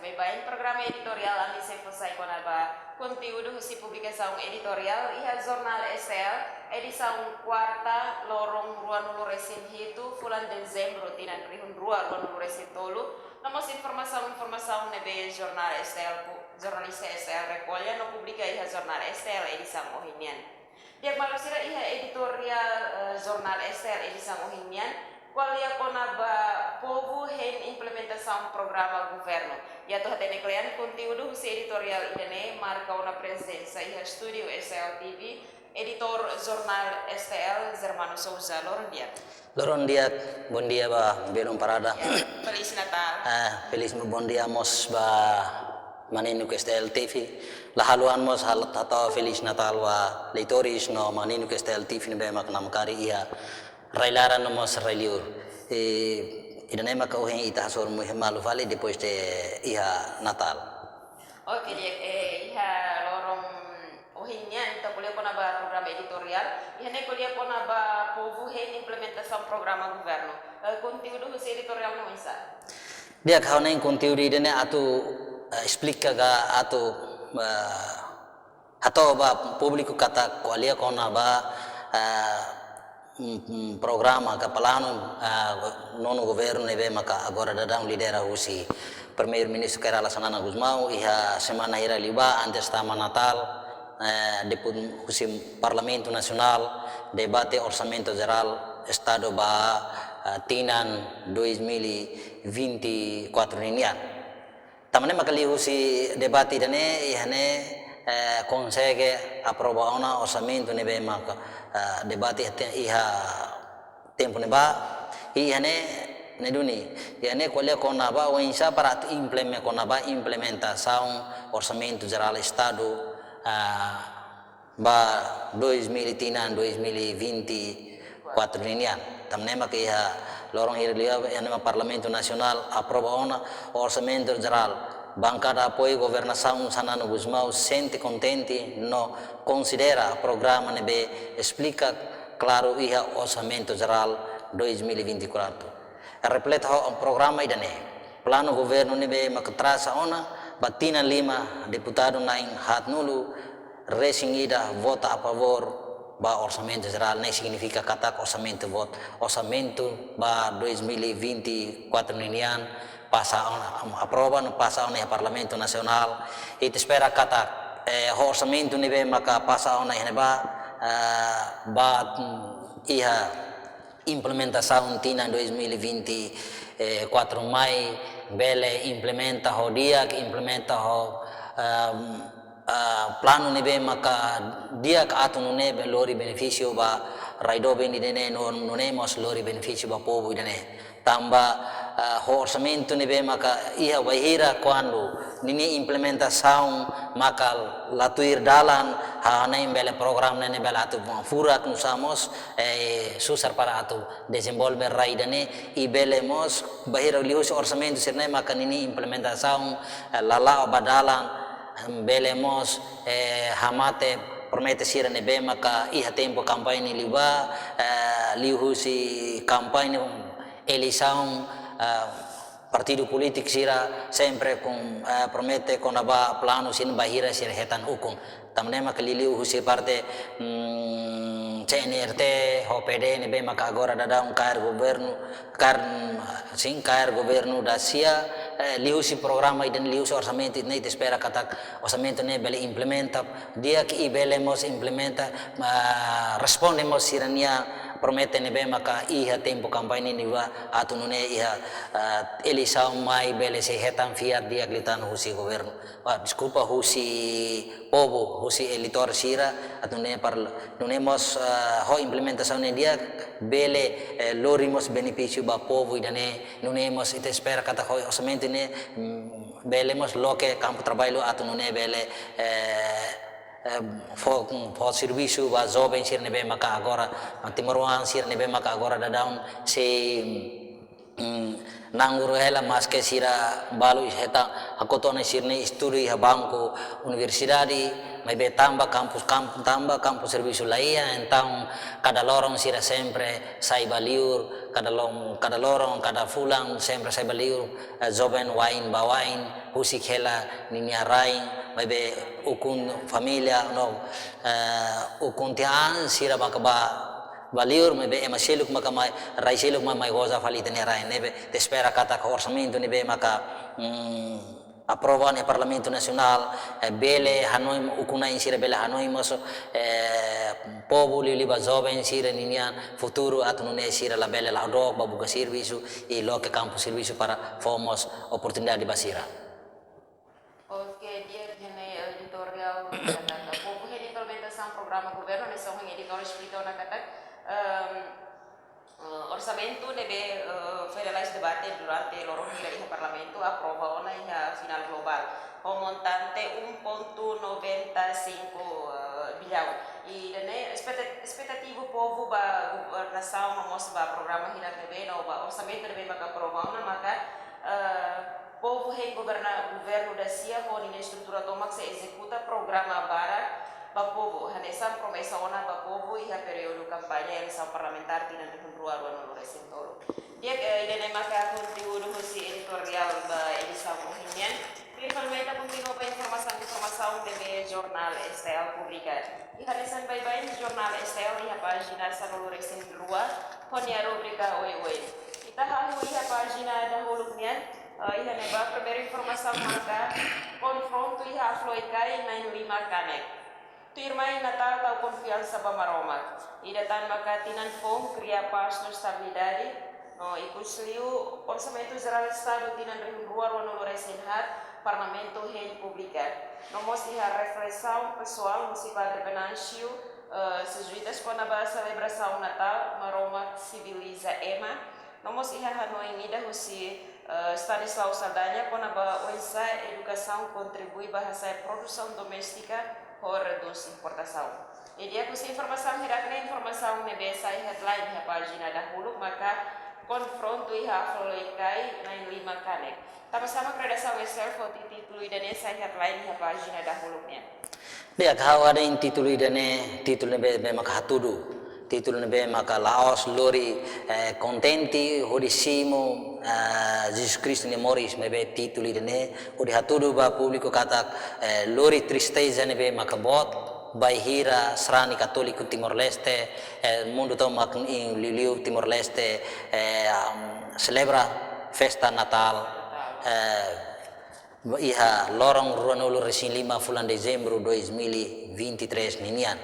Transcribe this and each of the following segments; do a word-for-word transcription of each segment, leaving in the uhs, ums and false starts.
Baibain, programa editoriál ami sei fó sai kona-ba konteúdu husi publikasaun editoriál iha Jornál S T L, edisaun kuarta, loron ruanulu-resin-hitu, fulan Dezembru, tinan rihun rua ruanulu-resin-tolu, no mós informasaun-informasaun ne'ebé Jornál S T L pu-, jornalista S T L rekolla no publika iha Jornál S T L edisaun ohin nian. Di'ak, maluk sira, iha editoriál, eh, Jornál S T L edisaun ohin nian, ko'alia kona-ba povu hein implementasaun programa governu. I atu hatene kle'an konteúdu husi editoriál ida-ne'e, marka ona prezensa iha estúdiu S T L T V, editór Jornál S T L, Germano Souza. Loron di'ak. Loron di'ak, bondia ba belun parada. Feliz Natal. Ah, feliz, bondia mós ba maninuk S T L T V. La haluha mós hal-, hato'o Feliz Natal ba leitores no maninuk S T L T V ne'ebé mak namkari iha rai-laran no mós rai-liur. I ida-ne'e maka ohin ita hasoru mai malu fali depois de iha Natal. Oke, di'ak, eh, iha loron ohin nian ita ko'alia kona-ba programa editoriál, iha ne'e ko'alia kona-ba povu hein implementasaun programa governu. Eh, konteúdu husi editoriál ne'e oinsá? Di'ak, ha'u hanoin konteúdu ida-ne'e atu, eh, esplika ka atu, eh, hato'o ba públiku katak ko'alia kona-ba, eh, mm, mm, programa ka planu, eh, nonu governu ne'ebé maka agora daudaun lidera husi Primeiru-Ministru Kay Rala Xanana Gusmão, iha semana hirak liubá antes tama Natal, eh, deput-, husi Parlamentu Nasionál debate Orsamentu Jerál Estadu ba, eh, tinan dois mil e vinte e quatro ninian. Tanba ne'e maka liuhusi debate ida-ne'e, iha ne'e, eh, konsege aprova ona orsamentu ne'ebé maka, eh, debate iha te-, iha tempu ne'ebá, iha ne'e, ne'e duni, iha ne'e ko'alia kona-ba oinsá para atu impleme-, kona-ba implementasaun Orsamentu Jerál Estadu, ah, ba dois mil e tinan, dois mil e vinte e quatro ninian. Tanba ne'e maka iha loron hirak liubá, iha ne'e mak Parlamentu Nasionál aprova ona Orsamentu Jerál. Bankada apoiu governasaun Xanana Gusmão sente kontente no konsidera programa ne'ebé esplika klaru iha Orsamentu Jerál dois mil e vinte e quatro. Reflete ho programa ida-ne'e. Planu governu ne'ebé maka trasa ona ba tinan lima, deputadu na'in haatnulu-resin-ida vota a favór ba Orsamentu Jerál, ne'e signifika katak orsamentu vot-, orsamentu ba dois mil e vinte e quatro ninian pasa ona, aprova no pasa ona iha Parlamentu Nasionál. Ita espera katak, eh, ho orsamentu ne'ebé maka pasa ona iha ne'ebá, eh, ba, mm, iha implementasaun tinan dois mil e vinte e quatro mai bele implementa ho di'ak, implementa ho, ehm, ah, planu ne'ebé maka di'ak atu nune'e be-, lori benefísiu ba rai doben ida-ne'e no nune'e mós lori benefísiu ba povu ida-ne'e. Tanba, ah, ho orsamentu ne'ebé maka iha bainhira kuandu ninia implementasaun maka la tuir dalan, ha'u hanoin bele programa ne'e bele atu furak nusá mós, eh, susar para atu dezenvolve rai ida-ne'e, i bele mós bainhira liuhusi orsamentu sira-ne'e maka ninia implementasaun, eh, la la'o ba dalan, bele mós, eh, hamate promete sira ne'ebé maka iha tempu kampaña liubá, eh, liuhusi kampaña eleisaun, eh, partidu polítiku sira sempre com, eh, promete kona-ba planu sira bainhira sira hetan ukun. Tanba ne'e maka liuhusi parte, mm, C N R T ho P D ne'ebé maka agora daudaun kaer governu, kaer, mm, sin kaer governu da sia, eh, liuhusi programa ida-ne'e, liuhusi orsamentu ida-ne'e, ita espera katak orsamentu ne'e bele implementa di'ak i bele mós implementa, ah, responde mós sira-nia promete ne'ebé maka iha tempu kampaña ne'ebá atu nune'e iha, ah, eleisaun mai bele sei hetan fiar di'ak liután husi governu. Ah, deskulpa, husi povu, husi eleitór sira, atu nune'e par-, nune'e mós, ah, ho implementasaun ne'e di'ak bele, eh, lori mós benefísiu ba povu ida-ne'e, nune'e mós ita espera katak ho orsamentu ne'e, mm, bele mós loke kampu traballu atu nune'e bele, eh, eh, fó, fó servisu ba joven sira ne'ebé maka agora, timoroan sira ne'ebé maka agora daudaun sei, mm, nganggur hela, maske sira balu hetan hakotu ona sira-nia estudu iha banku universidade, maibé tanba kampus, kamp-, tanba kampu servisu la iha, entaun kada loron sira sempre sai ba liur, kada lom-, kada loron, kada fulan sempre sai ba liur, eh, joven wa'in ba wa'in, husik hela ninia rain, maibé ukun família no, eh, ukun tiha an sira maka ba, ba liur, maibé ema seluk maka mai, rai seluk ma mai goza fali ita-nia rain ne'ebé, ita espera katak orsamentu ne'ebé maka, mm, aprova iha Parlamentu Nasionál, eh, bele hanoin, ukun-na'in sira bele hanoin mós, eh, povu liuliu ba joven sira ninian futuru atu nune'e sira labele la'o dook ba buka servisu i loke kampu servisu para fó mós oportunidade ba sira. Oke, di'ak, ne'e editoriál katak povu hein implementasaun programa governu, ne'e só hein editór esplika ona katak, ehm, eh, orsamentu ne'ebé, eh, foi realiza debate durante loron hira iha Parlamentu, aprova ona iha final globál ho montante um ponto noventa e cinco, eh, bilhão. I ida-ne'e espeta-, espetativa povu ba governasaun no mós ba programa hirak ne'ebé no ba orsamentu ne'ebé maka aprova ona maka, eh, povu hein governa-, governu dasia ho ninia estrutura tomak sei ezekuta programa barak ba povu, hanesan promesa ona ba povu iha períodu kampaña eleisaun parlamentár tinan rihun rua ruanulu-resin-tolu. Di'ak, eh, ida-ne'e maka konteúdu husi editoriál ba edisaun ohin nian. Tuirmai mai ita kontinua ba informasaun, informasaun ne'ebé Jornál S T L publika. Iha hanesan baibain Jornál S T L iha pájina sanulu-resin-rua, ho nia rubrika oioin. Ita hahú iha pájina dahuluk nian, eh, iha ne'ebá primeiru informasaun maka konfrontu iha Afloikai na'in-lima kanek. Tuirmai Natál tau konfiansa ba Maromak. Ida tan maka tinan foun kria pás no estabilidade, no ikusliu Orsamentu Jerál Estadu tinan rihun rua ruanulu-resin-haat, Parlamentu hein publika. No mós iha reflesaun pesoál husi Padre Venâncio, eh, Jesuítas kona-ba selebrasaun Natál, Maromak siviliza ema. No mós iha hanoin ida husi, eh, Stanislau Saldanha kona-ba oinsá edukasaun kontribui ba hasa'e produsaun doméstika ho redús importasaun. I di'ak, husi informasaun hirak-ne'e, informasaun ne'ebé sai headline iha pájina dahuluk maka konfrontu iha Afloikai na'in-lima kanek. Tanba sá mak redasaun S T L foti títulu ida-ne'e sai headline iha pájina dahuluk nian? Di'ak, ha'u hanoin títulu ida-ne'e, títulu ne'ebé, ne'ebé maka hatudu. Títulu ne'ebé maka la'ós lori, eh, kontente hodi simu, eh, Jesus Kristu nia moris, maibé títulu ida-ne'e hodi hatudu ba públiku katak, eh, lori tristeza ne'ebé maka boot bainhira sarani katóliku Timor-Leste, eh, mundu tomak, liuliu Timor-Leste, eh, am, selebra festa Natál, eh, iha loron ruanulu-resin-lima fulan Dezembru dois mil e vinte e três ninian.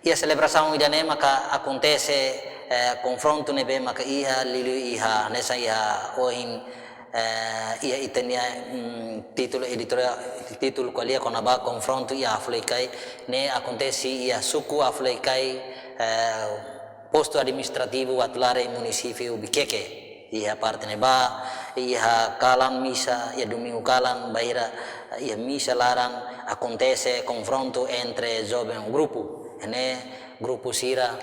Iha selebrasaun ida-ne'e maka akontese, eh, konfrontu ne'ebé maka iha, liuliu iha, hanesan iha ohin, eh, iha ita-nia, mm, títulu editoriál, títulu ko'alia kona-ba konfrontu iha Afloikai, ne'e akontese iha suku Afloikai, eh, postu administrativu Uatulare, munisípiu Viqueque. Iha parte ne'ebá, iha kalan misa, iha domingu kalan, bainhira iha misa laran, akontese konfrontu entre joven grupu. Ne'e grupu sira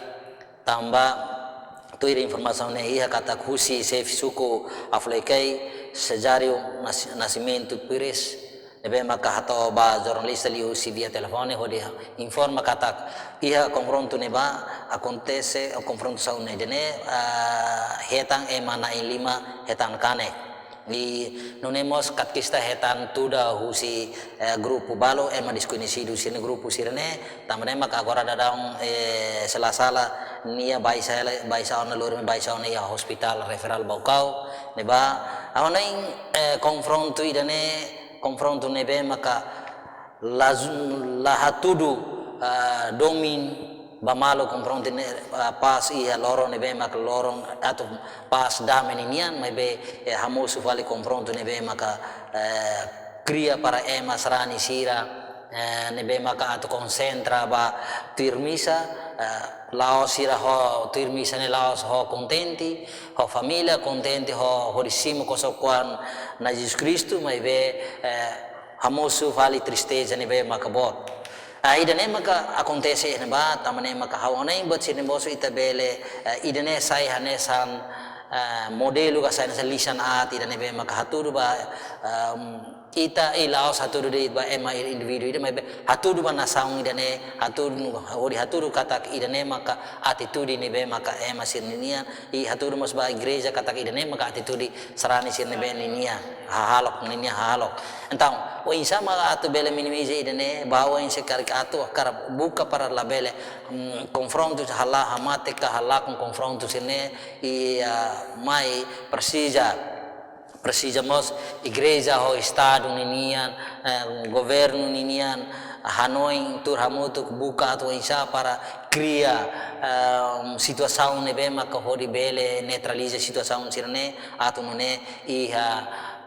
tanba tuir informasaun ne'e iha katak husi xefe suku Afloikai, Cesário Nas-, Nascimento Pires, ne'ebé maka hato'o ba jornalista liuhusi via telefone hodi informa katak iha konfrontu ne'ebá akontese, konfrontasaun ne'e ida-ne'e, ah, hetan ema na'in-lima hetan kanek. I nune'e mós katekista hetan tuda husi, eh, grupu balu, ema deskoñesidu sira-ne'e, grupu sira-ne'e, tanba ne'e maka agora daudaun, eh, se la sala nia baixa hela, baixa ona lori, baixa ona iha Hospital Referral Baucau, ne'ebá, ha'u hanoin, eh, konfrontu ida-ne'e, konfrontu ne'ebé maka la, la hatudu, ah, domin ba malu, konfrontu ne'e, ah, pás iha loron ne'ebé maka loron atu pás dame ninian, maibé, eh, hamosu fali konfrontu ne'ebé maka, eh, kria para ema sarani sira, eh, ne'ebé maka atu konsentra ba tuir misa, eh, la'ós sira ho tuir misa ne'e la'ós ho kontente, ho família kontente, ho, hodi simu kosok-oan Na'i Jesus Kristu, maibé, eh, hamosu fali tristeza ne'ebé maka boot. Ah, ida-ne'e maka akontese iha ne'ebá, tanba ne'e maka ha'u hanoin buat sira-ne'e mós ita bele, eh, ida-ne'e sai hanesan, ah, modelu ka sai hanesan lisan aat ida ne'ebé maka hatudu ba, ah, ita i la'ós hatudu de'it ba ema indivíduu ida, maibé hatudu ba nasaun ida-ne'e, hatudu, hodi hatudu katak ida-ne'e maka atitude ne'ebé maka ema sira-ninian, i hatudu mós ba igreja katak ida-ne'e maka atitude sarani sira ne'ebé ninian hahalok, ninian hahalok. Entaun, oinsá mak atu bele minimiza ida-ne'e, ba oinsá karik atu hakarak buka para labele, mm, konfrontu halo, hamate ka halakon konfrontu sira-ne'e, i, ah, mai presiza, presiza mós igreja ho estadu ninian, eh, governu ninian, hanoin tuur hamutuk buka atu oinsá para kria, eh, situasaun ne'ebé maka hodi bele neutraliza situasaun sira-ne'e, atu nune'e iha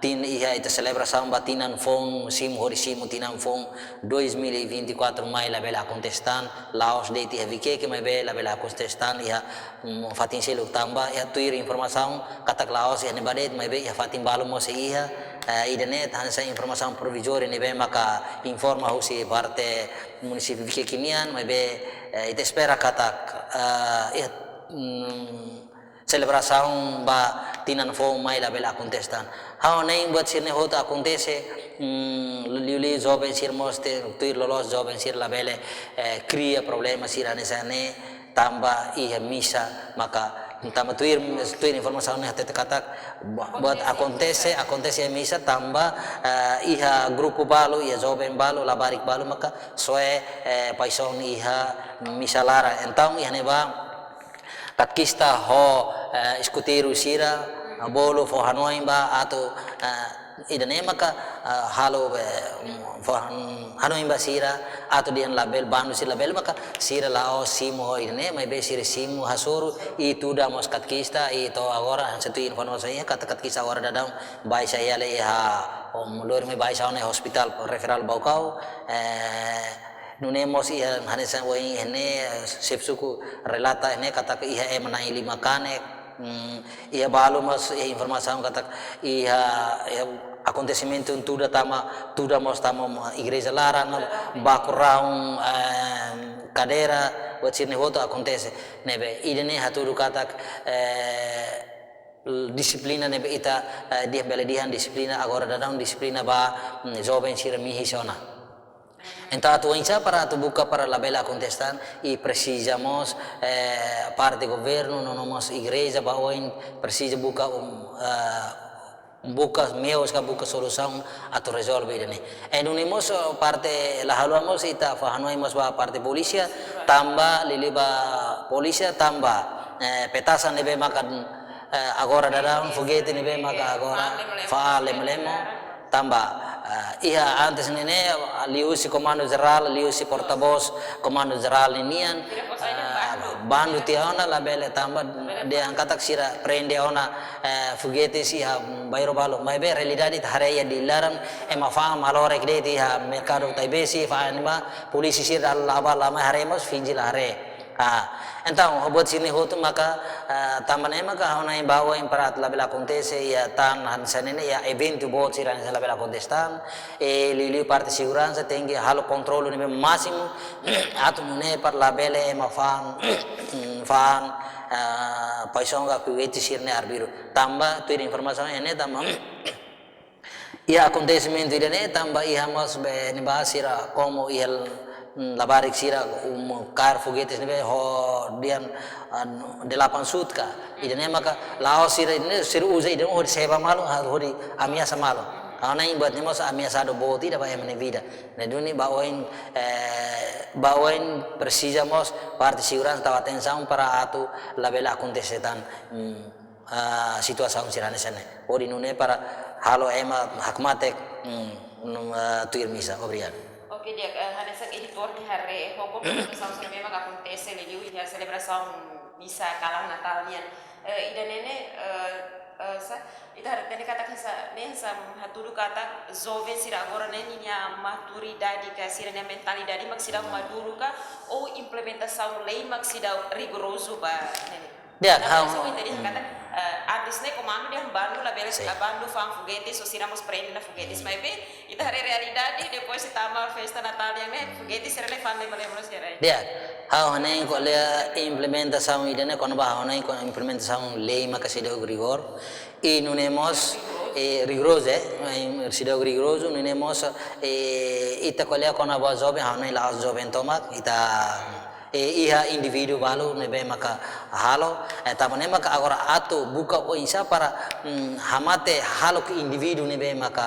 tin-, iha ita selebrasaun ba tinan foun, simu hodi simu tinan foun dois mil e vinte e quatro mai labele akontese tan, la'ós de'it iha Viqueque maibé labele akontese tan iha, mm, fatin seluk tanba iha tuir informasaun katak la'ós iha ne'ebá de'it maibé iha fatin balu mós iha, eh, ida-ne'e hanesan informasaun provizóriu ne'ebé maka informa husi parte munisípiu Viqueque nian maibé, eh, ita espera katak, eh, iha, mm, selebrasaun ba tinan foun mai labele akontese tan. Ha'u hanoin buat sira-ne'e hotu akontese, mm, liuliu joven sira mós te-, tuir loloos joven sira labele, eh, kria problema sira hanesan ne'e tanba iha misa maka tanba tuir, tuir informasaun ne'e hatete katak bu-, buat akontese, akontese iha misa tanba, eh, iha grupu balu, iha joven balu, labarik balu maka soe, eh, paixaun iha misa laran. Entaun iha ne'ebá katekista ho, eh, eskuteiru sira, eh, bolu fó hanoin ba atu, eh, ida-ne'e maka, eh, halo, eh, fó han-, hanoin ba sira atu dehan labele, bandu sira labele maka sira la'o simu ho ida-ne'e maibé sira simu hasoru i tuda mós katekista i to'o agora hanesan tuir informasaun iha katak katekista agora daudaun baixa iha, iha, om lori mai baixa ona iha hospital referral Baucau, eh, nune'e mós iha hanesan ohin iha ne'e, eh, xefe suku relata iha ne'e katak iha ema na'in lima kanek, mm, iha balu mós iha informasaun katak iha, iha akontesimentu tuda tama, tuda mós tama igreja laran, baku rahun, eh, kadeira, buat sira-ne'e hotu akontese. Ne'ebé ida-ne'e hatudu katak, eh, dixiplina ne'ebé ita, eh, dehan bele dehan dixiplina agora daudaun dixiplina ba, mm, joven sira mihis ona. Entaun atu oinsá para atu buka para labele akontese tan i presiza mós, eh, parte governu, no, no mós igreja ba oin presiza buka, um, eh, buka meius ka buka solusaun atu rezolve ida-ne'e. I nune'e mós, eh, parte la haluha mós ita fó hanoin mós ba parte polísia tanba liuliu ba polísia tanba, eh, petasan ne'ebé maka, eh, agora daudaun foguete ne'ebé maka agora fa'an lemo-lemo. Tanba, eh, iha antes ne'e ne'e, liuhusi komandu jerál, liuhusi portavós komandu jerál ninian, eh, bandu tiha ona labele tanba dehan katak sira prende ona, eh, foguete sira iha bairru balu. Maibé realidade ita haree iha Dili laran ema fa'an malorek de'it iha merkadu Taibesi fa'an ema polísia sira dala rua la mai haree mós finje la haree. Ah, entaun, buat sira-ne'e hotu maka, ah, tanba ne'e maka ha'u hanoin ba oin para atu labele akontese iha tan hanesan ne'e iha eventu boot sira hanesan labele akontese tan, i liuliu parte seguransa tenke halo kontrolu ne'ebé másimu, atu nune'e para labele ema fa'an, fa'an, ah, paixaun ka foguete sira-ne'e arbiru. Tanba, tuir informasaun iha ne'e tanba, iha akontesimentu ida-ne'e tanba iha mós be ne'ebá sira komu iha, mm, labarik sira, um, kaer foguetes ne'ebé ho dehan, ah, delapan sutka. Ida-ne'e maka la'ós sira ida-ne'e sira uza ida-ne'e hodi seba malu, ha-, hodi ameasa malu. Karena iha buat ne'e mós ameasa do boot ida ba ema nia vida. Ne'e duni ba oin, eh, ba oin presiza mós parte seguransa tau atensaun para atu labele akontese tan, mm, ah, situasaun sira hanesan ne'e. Hodi nune'e para halo ema hakmatek, mm, no, ah, tuir misa. Obrigadu. Oke, di'ak, eh, hanesan editór nia haree ho konfrontasaun sira ne'ebé maka akontese liuliu iha selebrasaun misa kalan Natál nian. Eh, ida-ne'e ne'e, eh, eh, sá, ita haree ne'e katak hanesan, ne'e hanesan hatudu katak joven sira agora ne'e ninia maturidade ka sira-nia mentalidade mak seidauk maduru ka, ou implementasaun lei mak seidauk rigorozu ba ne'e. Di'ak, ha'u, ha'u entende katak, eh, antes ne'e komandu dehan bandu labele, sin, bandu fa'an foguete, só sira mós prende ona foguete. Maibé ita haree realidade, depois de tama festa Natál nian ne'e, foguete sira-ne'e fa'an de'it, maibé mós sira. Di'ak, ha'u hanoin ko'alia implementasaun ida-ne'e, kona-ba ha'u hanoin ko'alia implementasaun lei maka seidauk rigór. I nune'e mós, eh, rigorozu, eh, seidauk rigorozu, nune'e mós, eh, ita ko'alia kona-ba joven, ha'u hanoin la'ós joven tomak, ita, eh, iha indivíduu balu ne'ebé maka halo, eh, tanba ne'e maka agora atu buka oinsá para, mm, hamate hahalok indivíduu ne'ebé maka,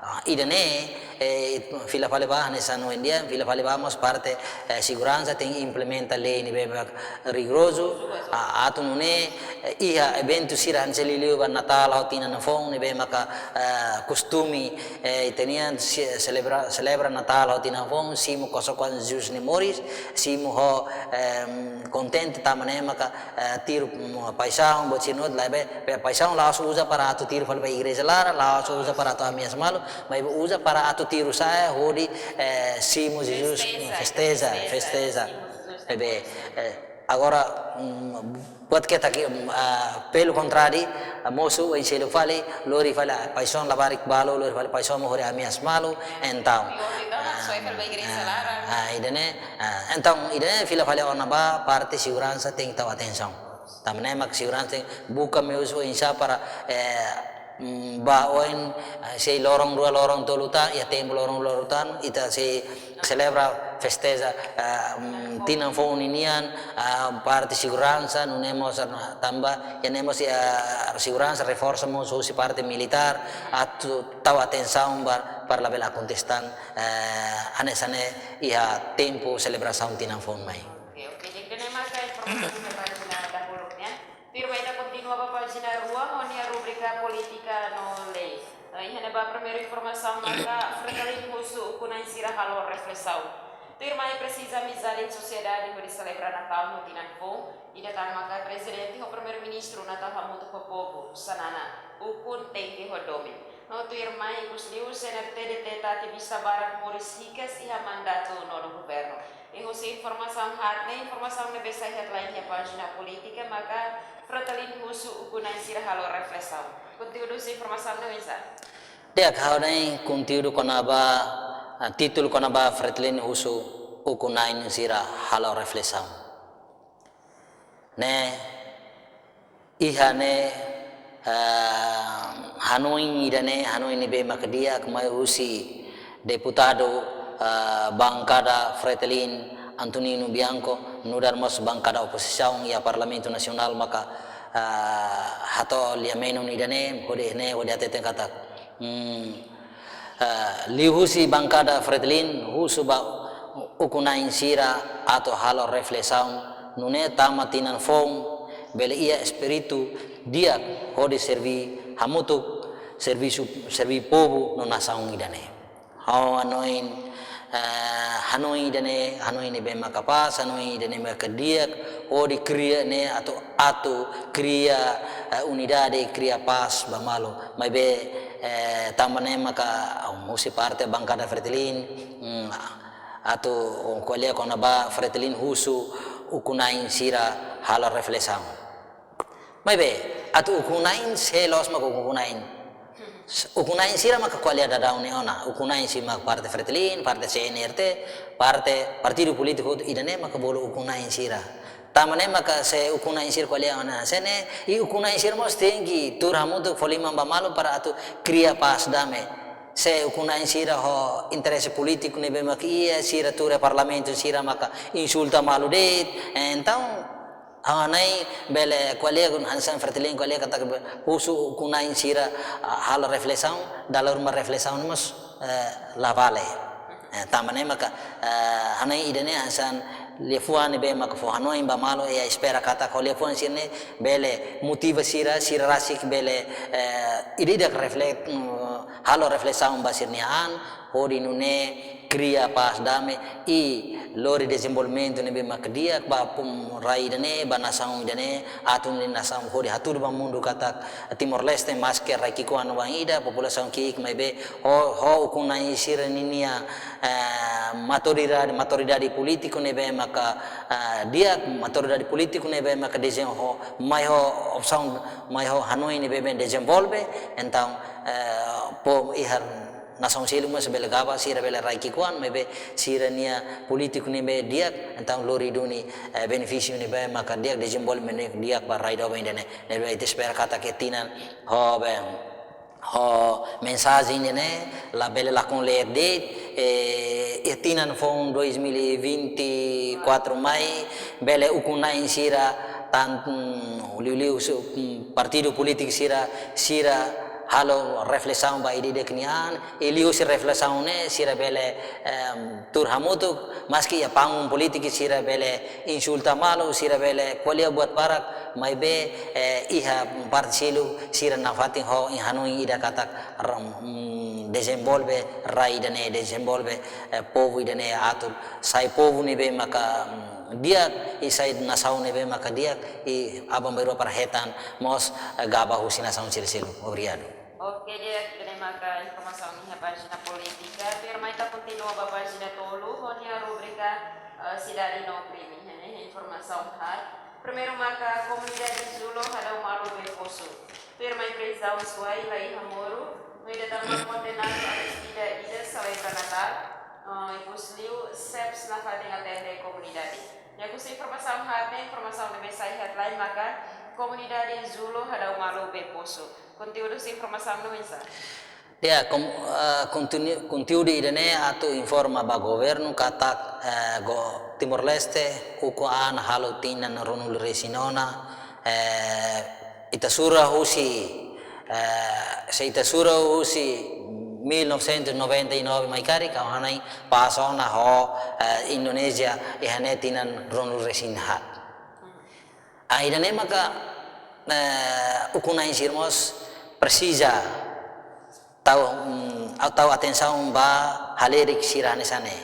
ah, ida-ne'e, eh, fila fali ba hanesan ohin dia, fila fali ba mós parte, eh, seguransa tenke implementa lei ne'ebé maka rigorozu, ah, atu nune'e, eh, iha eventu sira hanesan liuliu ba Natál ho tinan foun ne'ebé maka, eh, kostume, eh, ita-nian se-, selebra, selebra Natál ho tinan foun, simu kosok-oan Jesus nia moris, simu ho, em, kontente tanba ne'e maka, eh, tiru, mm, paixaun, buat sira-ne'e hotu, maibé, be paixaun la'ós uza para atu tiru fali ba igreja laran, la'ós uza para atu ameasa malu, maibé uza para atu tiru sa'e hodi, eh, simu Jesus, festeza, festeza, festeza, festeza. Simu Jesus. Maibé, eh, agora, mm, buat ketak, mm, ah, pelo contrário, ah, mosu oin seluk fali, lori fali, ah, paixaun labarik balu, lori fali paixaun hodi ameasa malu, entaun. Pior, entaun, ah, só fali ba igreja laran. Ah, ida-ne'e, ah, entaun, ida-ne'e fila fali ona ba parte seguransa tenke tau atensaun. Tanba ne'e mak seguransa tenke buka meius oinsá para, eh, mm, ba oin, eh, sei loron rua, loron tolu tan, iha tempu loron rua, loron tolu tan, ita sei selebra festeza, eh, mm, tinan foun ninian, ah, parte seguransa, nune'e mós, ah, tanba, iha ne'e mós, ah, seguransa reforsa mós husi parte militár, atu tau atensaun ba, para labele akontese tan, eh, hanesan ne'e iha tempu selebrasaun tinan foun mai. Oke, oke. Jadi, ida-ne'e maka informasaun ida ba pájina dahuluk nian. Tuirmai ita kontinua ba pájina rua, ho nia rubrika polítika no lei. Eh, iha ne'ebá primeiru informasaun maka Fretilin husu ukun-na'in sira halo reflesaun. Tuirmai presiza amizade iha sosiedade hodi selebra Natál no tinan foun, ida tan maka Prezidente ho Primeiru-Ministru Natál hamutuk ho povu, Xanana, ukun tenke ho domin. No tuirmai ikus liu, C N R T deteta ativista barak moris hikas iha mandatu nonu governu. I husi informasaun haat ne'e, informasaun ne'ebé sai headline iha pájina polítika maka Fretilin husu ukun-na'in sira halo reflesaun. Konteúdu husi informasaun ne'e oinsá? Di'ak, ha'u hanoin konteúdu kona-ba, ah, títulu kona-ba Fretilin husu ukun-na'in sira halo reflesaun. Ne'e, iha ne'e, eh, hanoin ida-ne'e, hanoin ne'ebé maka di'ak mai husi deputadu, eh, bankada Fretilin Antonino Bianco, nu'udar mós bankada opozisaun iha Parlamentu Nasionál maka, eh, hato'o lia-menon ida-ne'e, hodi ne'e, hodi hateten katak, hmm, eh, liuhusi bankada Fretilin husu ba ukun-na'in sira atu halo reflesaun, nune'e tama tinan foun bele iha espíritu di'ak hodi serví hamutuk, servisu, serví povu no nasaun ida-ne'e. Ha'u hanoin, eh, hanoin ida-ne'e, hanoin ne'ebé maka pas, hanoin ida-ne'e maka di'ak, hodi kria ne'e atu, atu kria, eh, unidade, kria pas ba malu. Maibé, eh, tanba ne'e maka, um, husi parte bankada Fretilin, mm, atu, um, ko'alia kona-ba Fretilin husu ukun-na'in sira halo reflesaun. Maibé, atu ukun-na'in sé loos mak ukun-na'in. Ukun-na'in sira maka ko'alia daudaun ne'e ona. Ukun-na'in sira maka parte Fretilin, parte C N R T, parte partidu polítiku ida-ne'e maka bolu ukun-na'in sira. Tanba ne'e maka se ukun-na'in sira ko'alia ona hanesan ne'e, i ukun-na'in sira mós tenke tuur hamutuk fó liman ba malu para atu kria pas dame. Se ukun-na'in sira ho interese polítiku ne'ebé mak iha, sira tuur iha parlamentu sira maka insulta malu de'it. Entaun, ha'u hanoin bele ko'alia hanesan Fretilin ko'alia katak husu ukun-na'in sira, ah, halo reflesaun, dala ruma reflesaun mós, eh, la vale. Eh, tanba ne'e maka, eh, hanoin ida-ne'e hanesan liafuan ne'ebé maka fó hanoin ba malu, i espera katak ho liafuan sira-ne'e bele motiva sira, sira rasik bele, eh, ida-idak reflek-, mm, halo reflesaun ba sira-nia an, hodi nune'e kria pas dame i lori dezenvolvimentu ne'ebé mak di'ak ba povu rai ida-ne'e, ba nasaun ida-ne'e, atu nune'e nasaun hodi hatudu ba mundu katak Timor-Leste maske rai ki'ikoan oan ida, populasaun ki'ik maibé ho, ho ukun-na'in sira ninia, eh, maturidade, maturidade polítiku ne'ebé maka, ah, di'ak, maturidade polítiku ne'ebé maka dezenvolve, mai ho opsaun, mai ho hanoin ne'ebé bele dezenvolve, entaun, eh, povu iha nasaun seluk mós bele gaba, sira bele rai ki'ikoan, maibé sira-nia polítiku ne'ebé di'ak, entaun lori duni, eh, benefísiu ne'ebé maka di'ak, dezenvolvimentu di'ak ba rai doben ida-ne'e, ne'ebé ita espera katak iha tinan ho bem, ho mensajen ne'e labele lakon leet de'it, eh, iha tinan foun dois mil e vinte e quatro mai, bele ukun-na'in sira tan, mm, liuliu su, mm, partidu polítiku sira, sira halo reflesaun ba ida-idak nian, i liuhusi reflesaun ne'e sira bele, em, tuur hamutuk, maski iha panggung polítiku sira bele insulta malu, sira bele ko'alia buat barak, maibé, eh, iha parte seluk sira nafatin ho hanoin ida katak ram-, mm, dezenvolve rai ida-ne'e, dezenvolve, eh, povu ida-ne'e atu sai povu ne'ebé maka, mm, di'ak, i sai nasaun ne'ebé maka di'ak, i aban-bainrua para hetan mós, eh, gaba husi nasaun seluk-seluk. Obrigadu. Oke, di'ak, ida-ne'e maka informasaun iha pájina polítika. Tuirmai ita kontinua ba pájina tolu, ho nia rubrika, eh, Sidade no Krime. Iha ne'e informasaun haat. Primeiru maka komunidade Zulo hadau malu bee posu. Tuirmai prizaun Suai la iha moru. No ida tan mak kondenadu atus ida ida selebra Natál. Eh, ikusliu SEBS nafatin atende komunidade. Iha husi informasaun haat ne'e, informasaun ne'ebé sai headline maka komunidade Zulo hadau malu bee posu. Konteúdu husi informasaun ne'e oinsá? Ya, kom-, eh, kontinu-, konteúdu ida-ne'e atu informa ba governu katak, eh, go-, Timor-Leste ukun an halo tinan ruanulu-resin-ona, eh, ita sura husi, eh, se ita sura husi mil novecentos noventa e nove mai karik, ha'u hanoin pas ona ho, eh, Indonézia, iha ne'e tinan ruanulu-resin-haat. Ah, ida-ne'e maka, eh, ukun-na'in sira mós presiza tau, mm, tau atensaun ba halerik sira hanesan ne'e.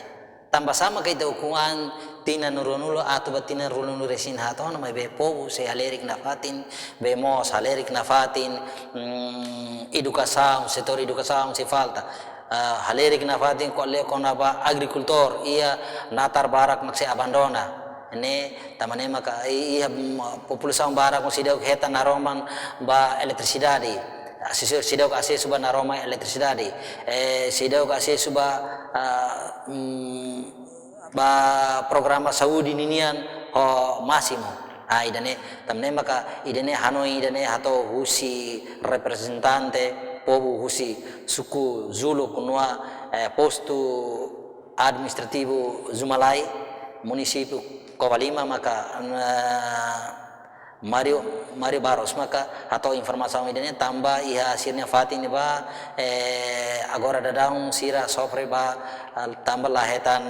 Tanba sá mak ita ukun an tinan ruanulu atu ba tinan ruanulu-resin-haat ona, maibé povu sei halerik nafatin, bee moos halerik nafatin, mm, edukasaun, setór edukasaun sei falta. Ah, halerik nafatin ko'alia kona-ba agrikultór, iha natar barak mak sei abandona. Ne'e, tanba ne'e maka i-, iha, mm, populasaun barak mós seidauk hetan naroman ba eletrisidade. Asesu, seidauk asesu ba naroman eletrisidade. Eh, seidauk asesu ba, ah, mm, ba programa saúde ninian ho másimu. Ah, ida-ne'e, tanba ne'e maka ida-ne'e hanoin ida-ne'e hato'o husi reprezentante povu husi suku Zulo Kunua, eh, postu administrativu Zumalai, munisípiu Covalima maka, eh, Mário, Mário Barros maka hato'o informasaun ida-ne'e tanba iha sira-nia fatin ne'ebá, eh, agora daudaun sira sofre ba, ah, tanba la hetan,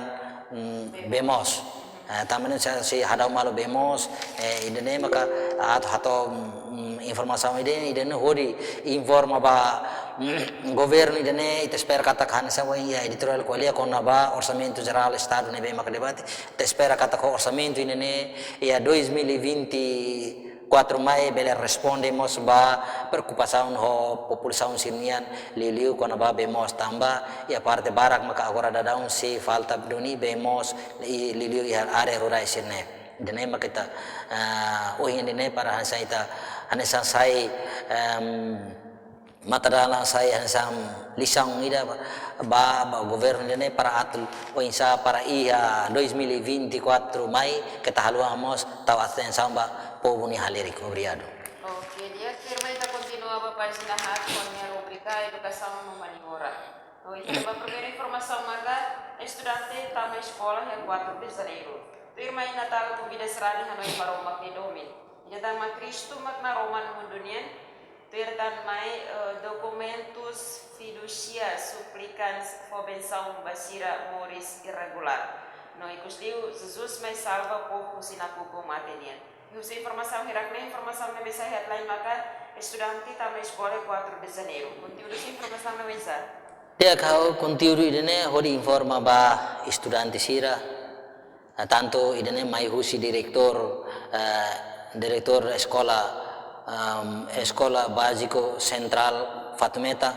mm, bee moos. Eh, tanba ne'e sira sei hadau malu bee moos, eh, ida-ne'e maka atu hato'o, mm, informasaun ida-ne'e, ida-ne'e hodi informa ba, mm, governu ida-ne'e, ita espera katak hanesan ohin iha editoriál ko'alia kona-ba Orsamentu Jerál Estadu ne'ebé maka debate, ita espera katak ho orsamentu ida-ne'e iha dois mil e vinte e quatro mai bele responde mós ba preokupasaun ho populasaun sira-nian liuliu kona-ba bee moos tanba iha parte barak maka agora daudaun sei falta duni bee moos i liuliu iha área rurais sira-ne'e. Ida-ne'e maka ita, ah, ohin ida-ne'e para hanesan ita, hanesan sai, em, matadalan sai hanesan lisaun ida ba, ba, ba governu ida-ne'e para atu oinsá para iha dois mil e vinte e quatro mai keta haluha mós tau atensaun ba povu nia halerik. Obrigadu. Oke, di'ak, tuirmai ita kontinua ba pájina haat ho nia rubrika Edukasaun no Mani-moras. Ohin, ba primeira informasaun maka estudante tama eskola iha quatro de Janeiro. Tuirmai Natál konvida sarani hanoin Maromak nia domin. Ida tan mak Kristu mak naroman mundu nian. Tuir tan mai, eh, dokumentus fidúsia suplikantes fó bensaun ba sira moris irregulár. No ikusliu, Jesus mai salva povu husi nakukun mate nian. Husi informasaun hirak-ne'e, informasaun ne'ebé sai headline maka estudante tama eskola quatro de Janeiro. Konteúdu husi informasaun ne'e oinsá? Di'ak, ha'u konteúdu ida-ne'e hodi informa ba estudante sira, eh, tantu ida-ne'e mai husi diretór, eh, diretór eskola, ehm, Eskola Báziku Sentrál Fatumeta,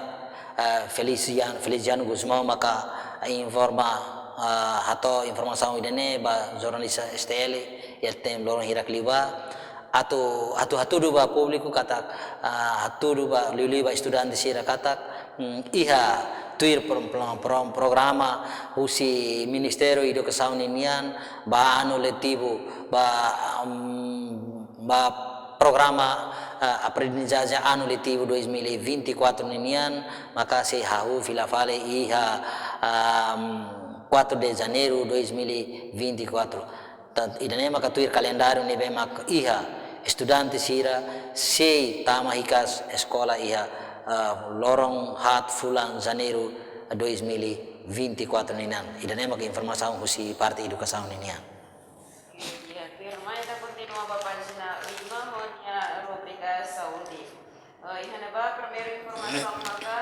eh, Feliciano, Feliciano Gusmão maka informa ah, hato'o informasaun ida-ne'e ba jornalista S T L iha tempu loron hirak liubá, atu, atu hatudu ba públiku katak, ah, hatudu ba liuliu ba estudante sira katak, mm, iha tuir pro-, pro-, pro-, programa husi Ministériu Edukasaun ninian ba anu letivu, ba, mm, ba programa, ah, aprendizajen anu letivu dois mil e vinte e quatro ninian, maka sei hahú fila fali iha, ah, quatro de janeiro dois mil e vinte e quatro. Tan ida-ne'e maka tuir kalendáriu ne'ebé maka iha estudante sira sei tama hikas eskola iha, ah, loron haat fulan janeiru dois mil e vinte e quatro nian. Ida-ne'e maka informasaun husi parte edukasaun ninian. Oke, di'ak, tuirmai ita kontinua ba pájina lima ho nia rubrika saúde. Eh, iha ne'ebá primeiru informasaun maka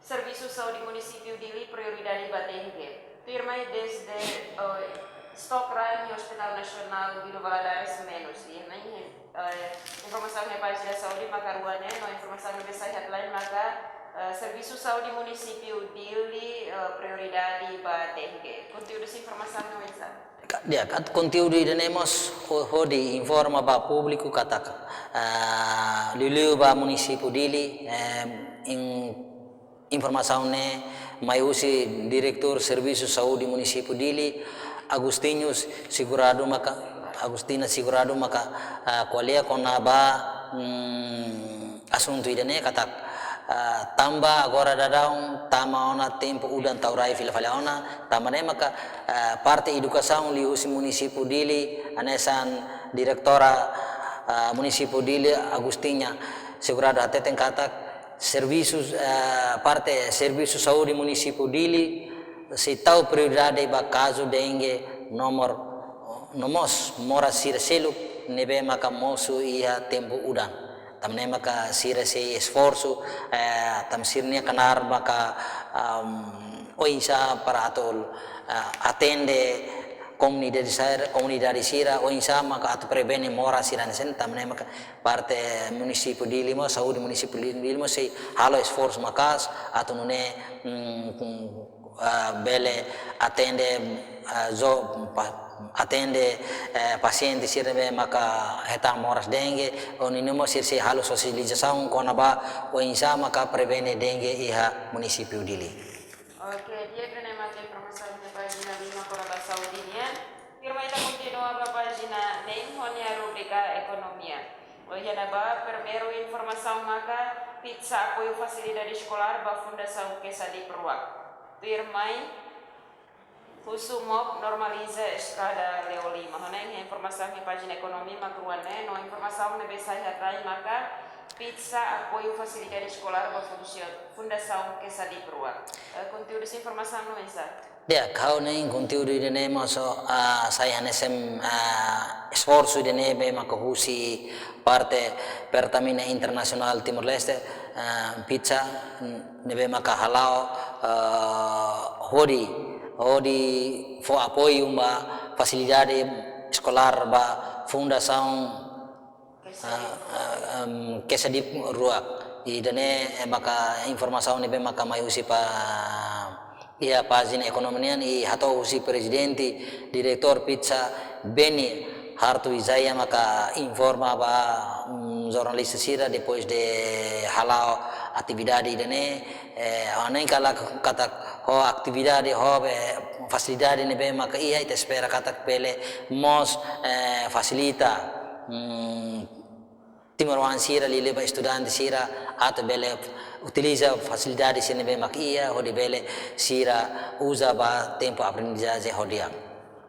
Servisu Saúde Munisípiu Dili prioridade ba dengue. Tuirmai dezde, eh, stok rai iha Hospital Nasionál Guido Valadares menus. Iha ne'e, eh, informasaun iha pájina saúde maka rua ne'e, no informasaun ne'ebé sai headline maka, eh, Servisu Saúde Munisípiu Dili, eh, prioridade ba dengue. Konteúdu husi informasaun ne'e oinsá? Ka-, di'ak, atu konteúdu ida-ne'e mós ho-, hodi informa ba públiku katak, ah, liuliu ba munisípiu Dili, eh, in-, informasaun ne'e mai husi Diretór Servisu Saúde Munisípiu Dili, Agostinho Segurado maka, Agostina Segurado maka, ah, ko'alia kona-ba, mm, asuntu ida-ne'e katak, ah, tanba agora daudaun tama ona tempu udan tau rai fila fali ona, tanba ne'e maka, ah, parte edukasaun liuhusi munisípiu Dili, hanesan diretora, ah, munisípiu Dili, Agostinha Segurado hateten katak, servisu, ah, parte servisu saúde munisípiu Dili, sei tau prioridade ba kazu dengue nomor no mós moras sira seluk ne'ebé maka mosu iha tempu udan. Tanba ne'e maka sira sei esforsu, eh, tanba sira-nia knaar maka, am, oinsá para atu, ah, atende komunidade sira, komunidade sira, oinsá maka atu prevene moras sira hanesan ne'e, tanba ne'e maka parte munisípiu Dili mós, saúde munisípiu Dili mós sei halo esforsu maka'as atu nune'e, mm, ah, bele atende, ah, jo-, pa-, atende, eh, pasiente sira ne'ebé maka hetan moras dengue, no nune'e mós sira sei halo sosializasaun kona-ba oinsá maka prevene dengue iha munisípiu Dili. Oke, di'ak, ida-ne'e maka informasaun iha pájina lima kona-ba saúde nian. Tuirmai ita kontinua ba pájina neen ho nia rubrika ekonomia. Iha ne'ebá primeiru informasaun maka pizza apoiu fasilidade eskolár ba Fundasaun Quesadhip Ruak. Tuirmai husu MOP normaliza estrada Leolima. Ho ne'e iha informasaun iha pájina ekonomia maka rua ne'e, no informasaun ne'ebé sai headline maka pizza apoiu fasilidade eskolár ba Fundasaun Quesadhip Ruak. Eh, konteúdu husi informasaun ne'e oinsá? Di'ak, ha'u hanoin konteúdu ida-ne'e mós, ah, sai hanesan, ah, esforsu ida ne'ebé maka husi parte Pertamina Internasionál Timor-Leste, ah, pizza, n-, ne'ebé maka hala'o, ah, hodi, hodi fó apoiu ba fasilidade eskolár ba Fundasaun, ah, ah, em, Quesadhip Ruak. Ida-ne'e, eh, maka informasaun ne'ebé maka mai husi pa, iha pájina ekonomia nian, i hato'o husi prezidente, diretór pizza, Beni Harto Wijaya maka informa ba, mm, jornalista sira depois de hala'o atividade ida-ne'e, eh, hanoin katak ho atividade ho be fasilidade ne'ebé maka iha, ita espera katak bele mós, eh, fasilita, mm, timoroan sira liuliu ba estudante sira atu bele utiliza fasilidade sira ne'ebé maka iha hodi bele sira uza ba tempu aprendizajen ho di'ak.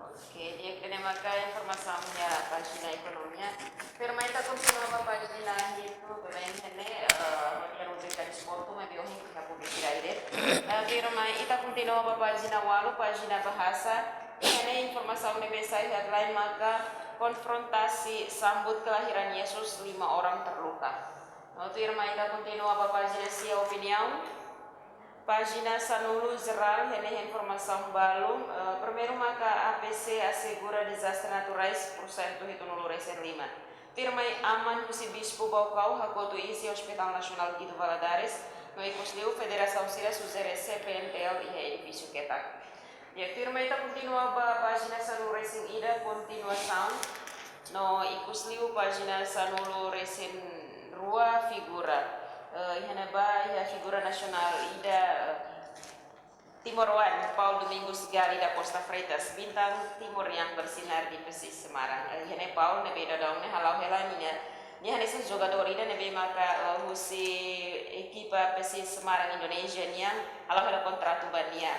Oke, di'ak, ida-ne'e maka informasaun iha pájina ekonomia. Tuirmai ita kontinua ba pájina hitu, bele iha ne'e, eh, ho nia rubrika desportu, maibé ohin iha publisidade. Eh, tuirmai ita kontinua ba pájina ualu, pájina bahasa. Iha ne'e informasaun ne'ebé sai headline maka konfrontasi sambut kelahiran Yesus, lima orang terluka. No tuirmai ita kontinua ba pájina sia, opiniaun. Pájina sanulu, jerál, iha ne'e informasaun balun, eh, primeiru maka A P C asegura dezastre naturais pursentu hitunulu resin lima. Tuirmai aman husi Bispu Baucau hakotu isin Hospital Nasionál Guido Valadares, No ikus liu federasaun sira sujere C P N T L iha edifísiu ketak. Di'ak, tuirmai ita kontinua ba pájina sanulu resin ida, kontinuasaun. No ikus liu pájina sanulu resin rua, figura. Eh, iha ne'ebá iha figura nasionál ida, eh, timoroan, Paulo Domingos Gali da Costa Freitas, bintang Timor yang bersinar di Persis Semarang. Eh, iha ne'e Paulo ne'ebé daudaun ne'e hala'o hela nia, nia hanesan jogadór ida ne'ebé maka, eh, husi ekipa Persis Semarang Indonézia nian hala'o hela kontratu ba nia.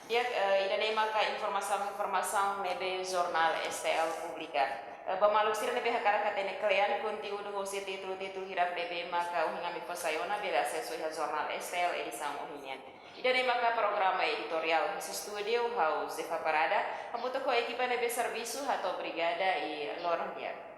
Di'ak, eh, ida-ne'e maka informasaun-informasaun ne'ebé jornál S T L publika. Eh, ba maluk sira ne'ebé hakarak hatene kle'an konteúdu husi títulu-títulu hirak ne'ebé maka ohin ami fó sai ona, bele asesu iha jornál S T L edisaun ohin nian. Ida-ne'e maka programa editoriál, husi estúdiu ha'u Zefa Parada, hamutuk ho ekipa ne'ebé servisu, hato'o obrigada i loron di'ak.